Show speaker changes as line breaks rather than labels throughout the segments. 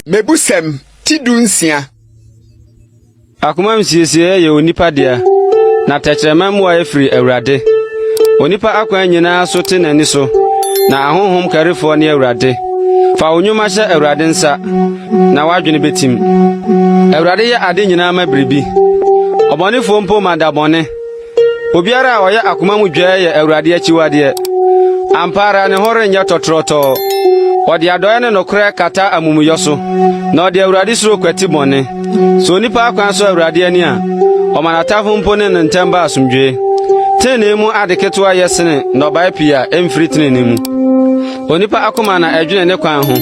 Mmebusɛm ti dunsia.
Akoma nsiesieɛ yɛ onipa dea, na tɛkyerɛma mmuaeɛ firi Awurade. Onipa akwan nyinaa so te n'ani so, na ahonhom karifoɔ ne Awurade. Fa wo nnwuma hyɛ Awurade nsa, na w'adwene betim. Awurade yɛ ade nyinaa ma biribi. Ɔbɔnefoɔ mpo ma da bɔne. Obiara a ɔyɛ akoma mu dwɛɛ yɛ Awurade akyiwadeɛ. Ampa ara ne ho renyɛ tɔtorɔtɔɔ. Ɔde adɔeɛ ne nokorɛ kata amumuyɔ so, na ɔde Awurade suro kwati bɔne. Sɛ onipa akwan sɔ Awurade ani a, ɔma n'atamfo mpo ne no ntam ba asomdwoe. Trenee mu ade ketewa yɛ sene nnɔbae pii a emfiri trenee mu. Onipa akoma na ɛdwene ne kwan ho,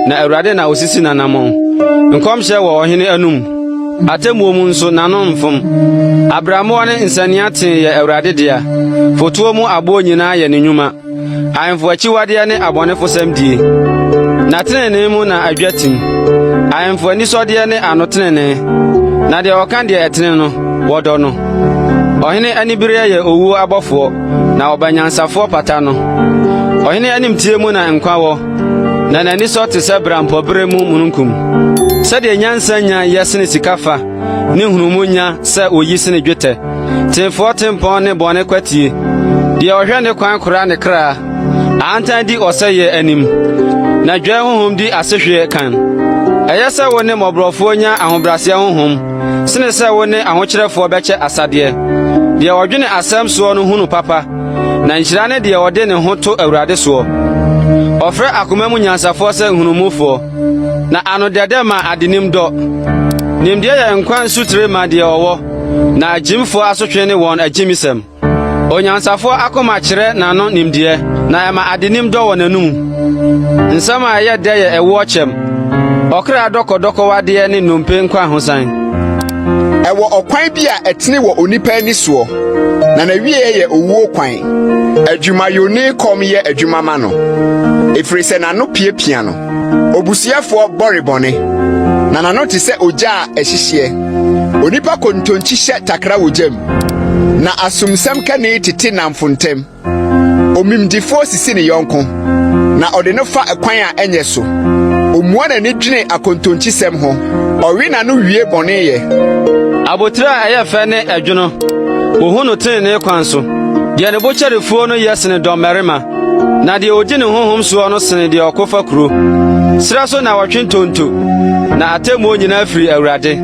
na Awurade na osisi n'anammɔn. Nkɔmhyɛ wɔ ɔhene anom, atemmuo mu nso n'ano mfom. Abrammoɔ ne nsania tee yɛ Awurade dea, fotoɔ mu aboɔ nyinaa yɛ ne nnwuma. Ahemfo akyiwadeɛ ne abɔnefosɛm die, na tenenee mu na adwa tim. Ahemfo anisɔdeɛ ne ano tenenee, na deɛ ɔka deɛ ɛtene no, wɔdɔ no. Ɔhene anibereɛ yɛ owuo abɔfoɔ, na ɔba nyansafoɔ pata no. Ɔhene animteɛ mu na nkwa wɔ, na n'anisɔ te sɛ brampɔberɛ mu mununkum. Sɛdeɛ nyansa nya yɛ sene sika fa, ne nhunumu nya sɛ oyi sene dwetɛ. Teefoɔ tempɔn ne bɔne kwatie. Deɛ ɔhwɛ ne kwan kora ne kra. Ahantan di ɔsɛeɛ anim, na dwɛɛ honhom di asehweɛ kan. Ɛyɛ sɛ wo ne mmɔborɔfoɔ nya ahobrɛaseɛ honhom sene sɛ wo ne ahokyerɛfoɔ bɛkyɛ asadeɛ. Deɛ ɔdwene asɛm soɔ no hunu papa, na nhyira ne deɛ ɔde ne ho to Awurade soɔ. Ɔfrɛ akoma mu nyansafoɔ sɛ nhunumufoɔ, na ano dɛdɛ ma adenim dɔ. Nimdeɛ yɛ nkwa nsutire ma deɛ ɔwɔ, na agyimfoɔ asotwe ne wɔn agyimisɛm. Onyansafoɔ akoma kyerɛ n'ano nimdeɛ, na ɛma adenim dɔ wɔ n'anom. Nsɛm a ɛyɛ dɛ yɛ ɛwoɔ kyɛm, ɔkra dɔkɔdɔkɔwadeɛ ne nnompe nkwahosan.
Ɛwɔ ɔkwan bi a ɛtene wɔ onipa ani soɔ, na n'awieeɛ yɛ owuo kwan. Adwumayɔni kɔm yɛ adwuma ma no, ɛfiri sɛ n'ano piapia no. Obusuyɛfoɔ bɔre bɔne, na n'ano te sɛ ogya a ɛhyehyeɛ. Onipa kontonkyi hyɛ takra wɔ gya mu. Na asomsɛm kani tete nnamfo ntam. Omimdifoɔ sisi ne yɔnko, na ɔde no fa kwan a ɛnyɛ so. Omua n'ani dwene akontonkyisɛm ho, ɔwe n'ano wie bɔne yɛ.
Abotire a ɛyɛ fɛ ne ɛdwono, wohu no trenee kwan so. Deɛ ne bo kyɛre fuo no yɛ sene dɔmmarima. Na deɛ ɔdi ne honhom soɔ no sene deɛ ɔko fa kuro. Serɛ so na wɔtwe ntonto, na atemmuo nyinaa firi Awurade.